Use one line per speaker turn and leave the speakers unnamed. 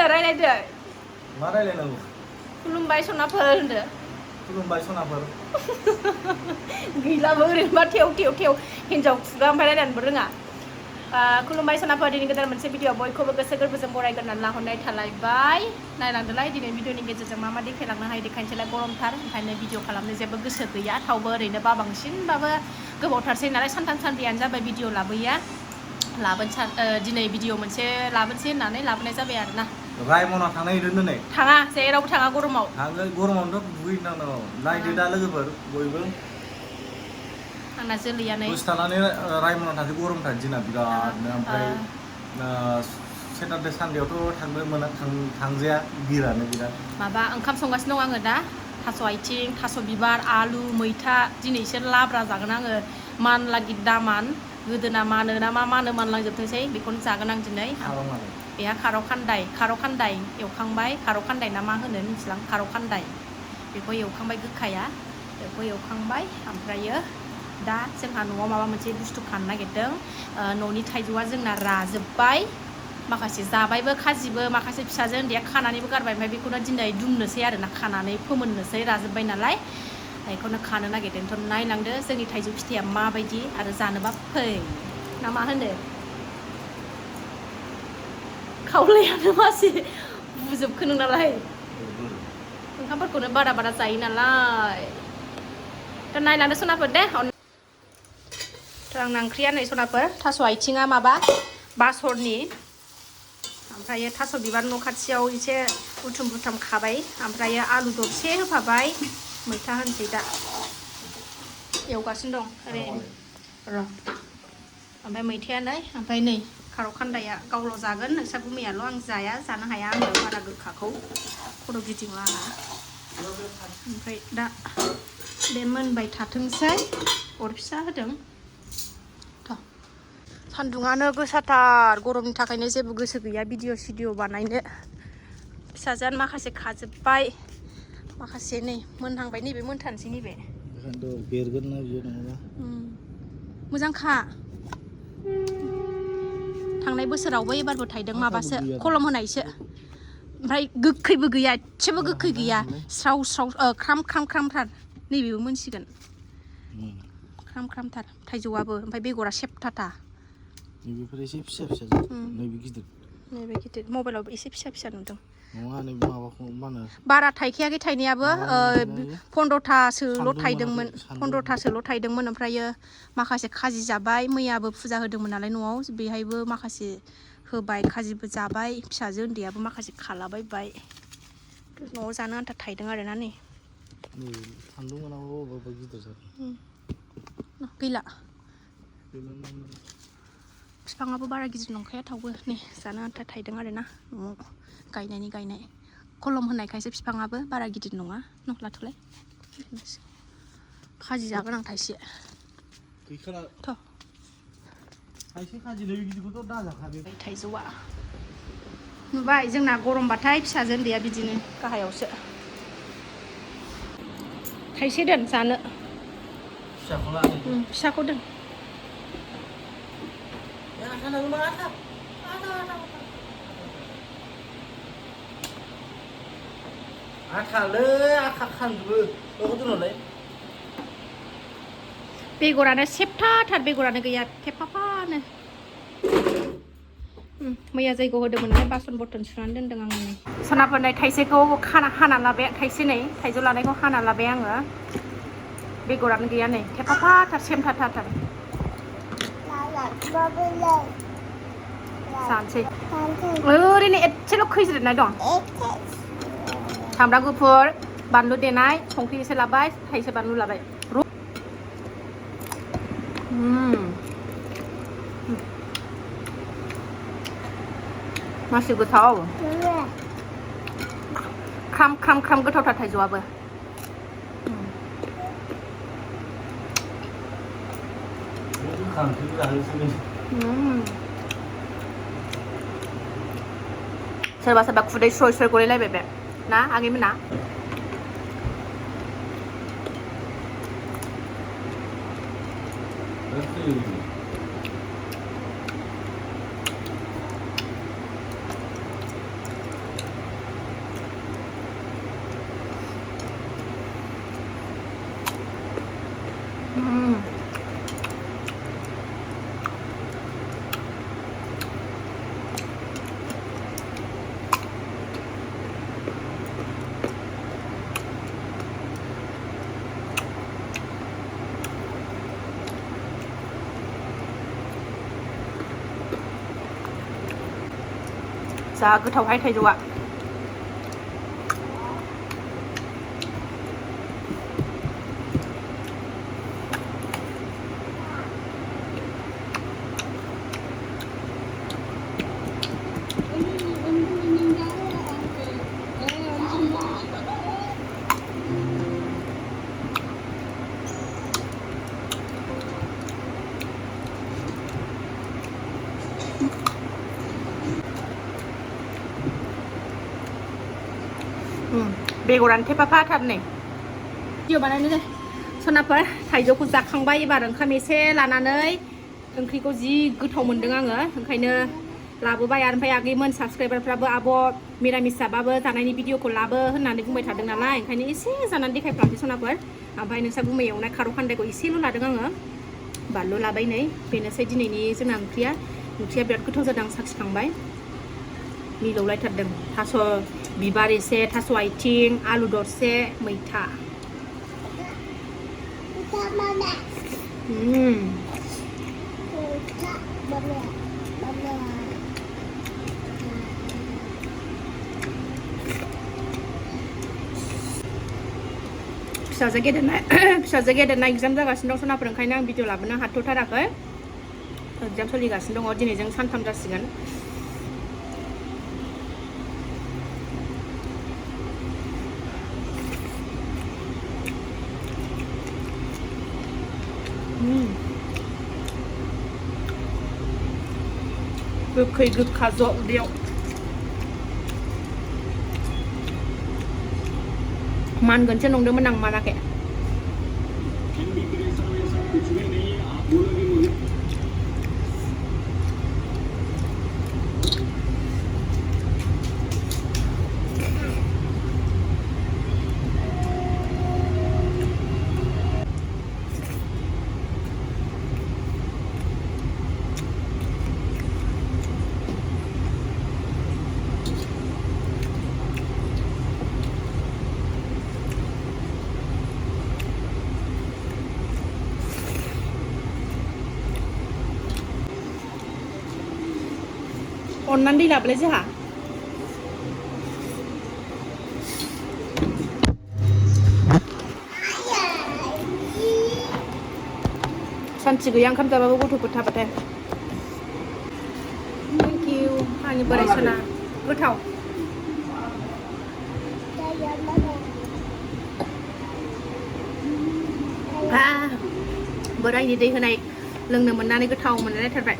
होनदो रायलायदो
मा रायलायनांगौ
खुलुमबाय सनाफोर होनदो
खुलुमबाय सनाफोर
गैलाबो ओरैनोबा थेव थेव थेव हिन्जाव खुगा ओमफ्राय रायलायनोबो रोङा खुलुमबाय सनाफोर दिनै गोदान मोनसे भिडिअ बयखौबो गोसो गोरबोजों बरायग्रोनानै लाहरनाय थालायबाय नायलांदोलाय दिनै भिडिअनि गेजेरजों मा मा देखायलांनो हायो देखायनोसैलाय गरमथार ओंखायनो भिडिअ खालामनो जेबो गोसो गैया थावबो ओरैनो बाबांसिनबाबो गोबावथारसै नालाय सानथाम सानब्रैयानो जाबाय भिडिअ लाबोया दिनै भिडिअ मोनसे लाबोनोसै होननानै लाबोनाय जाबाय आरोना
रायमना थांनाय होदों नै
थाङा जेरावबो थाङा गरमाव
थाङो गरमावथ' दुगैनांगौ नायदो दा लोगोफोर बयबो
आंना जोलैयानो
दसे थानानै रायमना थांसै गरमथार दिना बिरादनो ओमफ्राय सेटारडे सानडेआवथ' थांनो मोना थांजाया बिरानो बिराद
माबा ओंखाम संगासिनो दं आङो दा थास' आथिं थास' बिबार आलु मैथा दिनैसो लाब्रा जागोन आङो मानला गिद्दामान गोदोना मानो ना मा मानो मानलांजोबथोंसै बेखौनो जागोन आं दिनै बेहा खारौ खान्दाय एवखांबाय खारौ खान्दाय ना मा होनो मिथिलां खारौ खान्दाय बेखौ एवखांबाय गोखाया बेखौ एवखांबाय ओमफ्रायो दा जोंहा न'आव माबा मोनसे बुस्थु खानो नागिरदों न'नि थाइजौआ जोंना राजोब्बाय माखासे जाबायबो खाजिबो माखासे फिसाजो उन्दैया खानानैबो गारबाय ओमफ्राय बेखौनो दिनै दुमनोसै आरोना खानानै फोमोननोसै राजोब्बाय नालाय बेखौनो खानो नागिरदोंथ' नायलांदो जोंनि थाइजौ फिथाइया माबायदि आरो जानोबा फै ना मा होनो खावलायानो मासे बुजोबखो नोंनालाय ओंखामफोरखौनो बारा बारा जायो नालाय दा नायलांदो सनाफोर दे आंना ओंख्रिया नै सनाफोर थास' आथिङा माबा बासरनि ओमफ्रायो थास' बिबार न' खाथियाव एसे बुथुम बुथाम खाबाय ओमफ्रायो आलु दरसे होफाबाय मैथा होनसै दा एवगासिनो दं ओरै र' ओमफ्राय मैथाया नै ओमफ्राय नै खारौ खान्दाया गावल' जागोन नोंसा गुमैयाल' आं जाया जानो हाया आङो बारा गोखाखौ खर' गिदिङो आंहा ओमफ्राय दा बे मोनबाय थाथोंसै अर फिसा होदों सान्दुङानो गोसाथार गरमनि थाखायनो जेबो गोसो गैया भिडिअ सिडिअ बानायनो फिसाजोआनो माखासे खाजोब्बाय माखासे नै मोनहांबाय नैबे मोनथारनोसै नैबे
बेरगोन ना बियो नङाबा
मोजांखा थांनाय बोसोरावबो एबारबो थायदों माबासो खलम होनायसो ओमफ्राय गोखैबो गैया एसेबो गोखै गैया स्राव स्राव ख्राम ख्राम ख्रामथार नैबेबो मोनसिगोन ख्राम ख्रामथार थाइजौआबो ओमफ्राय बेगरा सेबथाथा
नैबेफोर एसे फिसा फिसा नैबे गिदिर
मबाइलावबो एसे फिसा फिसा नुदों
नङा नैबे माबाखौ मा होनो
बारा थाइखायाखै थाइनायाबो 15थासोल' थाइदोंमोन ओमफ्रायो माखासे खाजि जाबाय मैयाबो फुजा होदोंमोन नालाय न'आव बेहायबो माखासे होबाय खाजिबो जाबाय फिसाजो उन्दैयाबो माखासे खालाबायबाय न'आव जानो आन्था थाइदों आरोना नै
सान्दुं मोनाबा अबेबा गिदिर जादों
गैला बिफाङाबो बारा गिदिर नंखाया थावबो नै जानो आन्था थाइदों आरोना न'आव गायनाय खलम होनायखायसो बिफाङाबो बारा गिदिर नङा लाथ'लाय खाजि जागोन आं थाइसे थाइजौआ नुबाय जोंना गरमबाथाय फिसाजो उन्दैया बिदिनो गाहायावसो थाइसे दोन जानो फिसाखौ दोन बेगरानो सेबथाथार बेगरानो गैया थेफाफानो मैया जैग' होदोंमोन नालाय बासन बर्तन सुनानै दोनदों आं नै सनाफोरनाय थाइसेखौ हाना लाबाय थाइसे नै थाइजौ लानायखौ हाना लाबाय आङो बेगरानो गैया नै थेफाफाथार सेमथाथार जानोसै ओरैनो एसेल' खैज्रिदनाय दं सामब्राम गुफुर बानलु देनाय संख्रि एसे लाबाय थाइसे बानलु लाबाय मासे गोथाव ख्राम ख्राम ख्राम गोथावथार थाइजौआबो सोरबा सोरबा खुदै स्रय स्रय गलायलायबाय बे ना आगैमोना जा गोथावहाय थाइजौआ बेगरानो थेफाफाथार नै भिडिअ बानायनो दे सनाफोर थाइजौखौ जाखांबाय एबार ओंखाम एसे लानानै ओंख्रिखौ जि गोथाव मोनदों आङो ओंखायनो लाबोबाय आरो ओमफ्राय आगैमोन साबस्क्राइबारफ्राबो आब' मिरामिस जाबाबो जानायनि भिडिअखौ लाबो होननानै बुंबाय थादों नालाय ओंखायनो एसे जानानै देखायफ्लांसै सनाफोर ओमफ्राय नोंसा गुमै एवनाय खारौ खान्दायखौ एसेल' लादों आङो बानलु लाबाय नै बेनोसै दिनैनि जोंना ओंख्रिया बिराद गोथाव जादों आं साखिखांबाय मिलौलायथारदों थास' बिबार एसे थास' आथिं आलु दरसे मैथा फिसाजो गेदेरना एग्जाम जागासिनो दं सनाफोर ओंखायनो आं भिडिअ लाबोनो हाथ'थाराखै एग्जाम सोलिगासिनो दङ दिनैजों सानथाम जासिगोन गोखै गोखा ज' उदैयाव मानगोनसो नंदोंमोन आं मानाखै अननानै दै लाबोलाय जोंहा सानथि गैया ओंखाम जाबाबो गथ'फोर थाबाथाय थेंक इउ आंनि बोराय सना गोथाव बोरायनि दै होनाय लोंनो मोननानै गोथाव मोनलायथारबाय